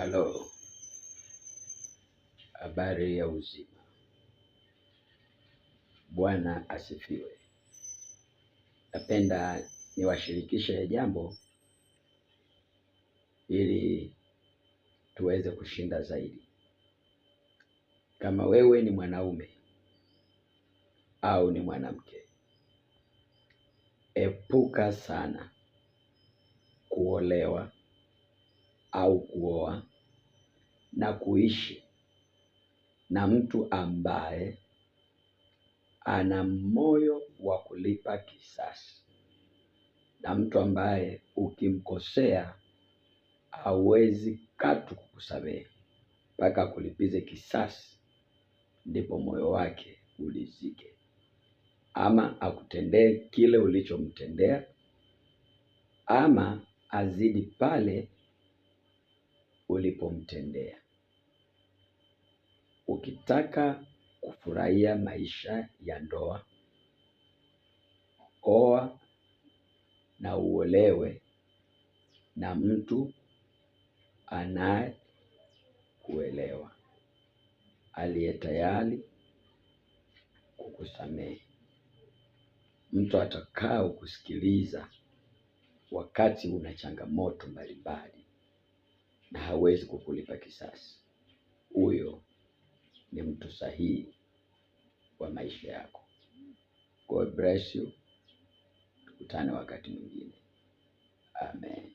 Halo, habari ya uzima. Bwana asifiwe. Napenda niwashirikishe jambo ili tuweze kushinda zaidi. Kama wewe ni mwanaume au ni mwanamke, epuka sana kuolewa au kuoa na kuishi na mtu ambaye ana moyo wa kulipa kisasi, na mtu ambaye ukimkosea hawezi katu kukusamehe mpaka akulipize kisasi, ndipo moyo wake ulizike, ama akutendee kile ulichomtendea, ama azidi pale ulipomtendea. Ukitaka kufurahia maisha ya ndoa, oa na uolewe na mtu anayekuelewa, aliye tayari kukusamehe, mtu atakao kusikiliza wakati una changamoto mbalimbali na hawezi kukulipa kisasi. Huyo ni mtu sahihi wa maisha yako. God bless you. Tukutane wakati mwingine. Amen.